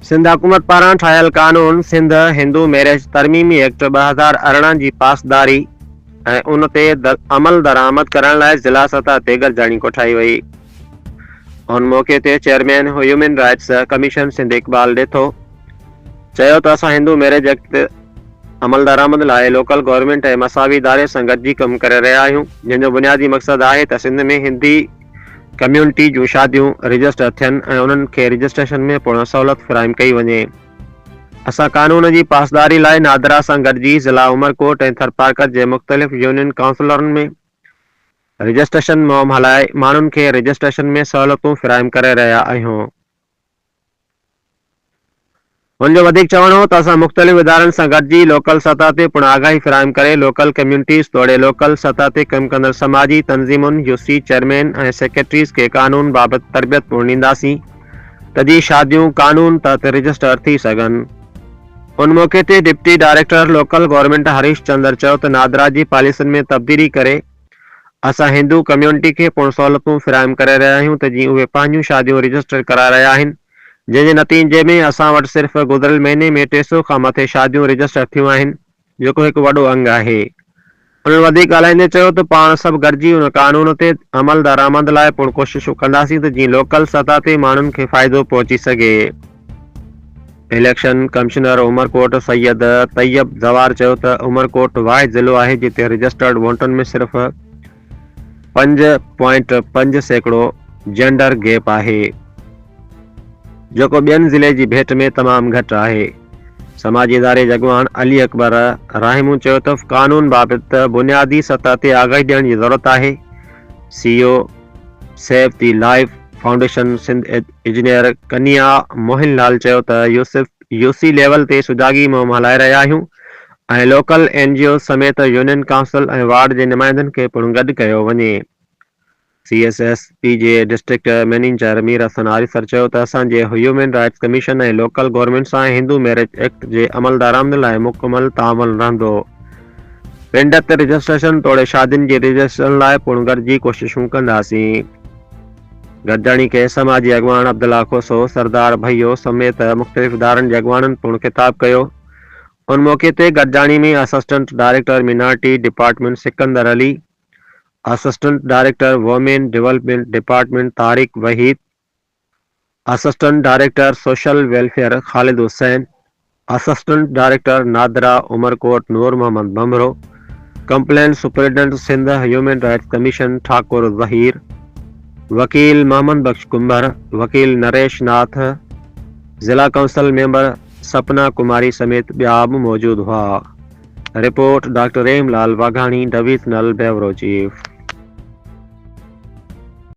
سنڌ حڪومت پاران ٺاهيل قانون سنڌ هندو ميريج ترميمي ايڪٽ 2018 جي پاسداري ۽ ان تي عملدرآمد ڪرڻ لاء ضلع سطح تي گڏجاڻي ڪوٺائي وئي. ان موقعي تي chairman human rights commission Sindh Iqbal Detho چيو ته اسان هندو ميريج ايڪٽ تي عملدرآمد لاء لوڪل گورنمينٽ ۽ مساوي اداري سان گڏجي ڪم ڪري رهيا آهيون جنهن جو بنيادي مقصد آهي ته سنڌ ۾ هندي ڪميونٽي جون شاديون رجسٽر ٿين ۽ انهن کي رجسٽريشن ۾ پڻ سهولت فراهم ڪئي وڃي. اسان قانون جي پاسداري لاء نادرا سان گڏجي ضلع عمرڪوٽ ۽ ٿرپارڪر جي مختلف يونين ڪائونسلرن ۾ رجسٽريشن مهم هلائي ماڻهن کي رجسٽريشن ۾ سهولتون فراهم ڪري رهيا آهيون. هن جو وڌيڪ چوڻ هو ته اسان مختلف ادارن سان گڏجي لوڪل سطح تي پڻ آگاهي فراهم ڪري لوڪل ڪميونٽيز توڙي لوڪل سطح تي ڪم ڪندڙ سماجي تنظيمن، يوسي چيئرمين ۽ سيڪريٽريز کي قانون بابت تربيت پڻ ڏينداسين ته جيئن شاديون قانون تحت رجسٽر ٿي سگهن. ان موقعي تي deputy director local government Harish Chandar چيو ته نادرا جي پاليسين ۾ تبديلي ڪري اسان هندو ڪميونٽي کي پڻ سهولتون فراهم ڪري رهيا آهيون ته جيئن اهي پنهنجون شاديون رجسٽر ڪرائي رهيا آهن جنهن جي نتيجي ۾ اسان وٽ صرف گذريل مهيني ۾ 300 کان مٿي شاديون رجسٽر ٿيون آهن جيڪو هڪ وڏو انگ آهي. انهن وڌيڪ ڳالهائيندي چيو ته پاڻ سڀ گڏجي ان قانون تي عملدرآمد لاء پڻ ڪوششون ڪنداسين ته جيئن لوڪل سطح تي ماڻهن کي فائدو پهچي سگهي. اليڪشن ڪمشنر عمرڪوٽ سيد طيب زوار چيو ته عمرڪوٽ واحد ضلعو آهي جتي رجسٽرڊ ووٽن ۾ صرف 5.5% جينڊر گيپ آهي جيڪو ٻين ضلعي جي ڀيٽ ۾ تمام گهٽ آهي. سماجي اداري جي اڳواڻ علي اڪبر راهمون چيو ته قانون بابت بنيادي سطح تي آگاهي ڏيڻ جي ضرورت آهي، C O save the life foundation Sindh engineer Kanhaiya Mohan Lal چيو ته يوسف يوسي ليول تي سجاڳي مهم هلائي رهيا آهيون ۽ لوڪل اين جي اوز سميت يونين ڪائونسل ۽ وارڊ جي نمائندن کي پڻ گڏ ڪيو وڃي. سي ايس ايس پي جي ڊسٽرڪٽ مئنيجر مير حسن آريسر چيو ته اسان جي human rights commission ۽ local government سان هندو ميريج ايڪٽ جي عملدرآمد لاء مڪمل تعاون رهندو. پنڊت رجسٽريشن توڙي شادين جي رجسٽريشن لاء پڻ گڏجي ڪوششون ڪنداسين. گڏجاڻي کي سماجي اڳواڻ عبدالله کوسو، سردار ڀيو سميت مختلف ادارن جي اڳواڻن پڻ خطاب ڪيو. ان موقعي تي گڏجاڻي ۾ assistant director minority department Sikandar Ali, assistant director women development department Tariq Waheed, assistant director social welfare Khalid Hussain, assistant director NADRA Umerkot Noor Muhammad Bhanbhro, complaint superintendent Sindh human rights commission Thakur Zaheer, وڪيل محمد بخش ڪنڀر، وڪيل نريش ناٿ، ضلع council member سپنا ڪماري سميت ٻيا به موجود هئا. Report, doctor Rahim Lal Waghani, divisional bureau chief.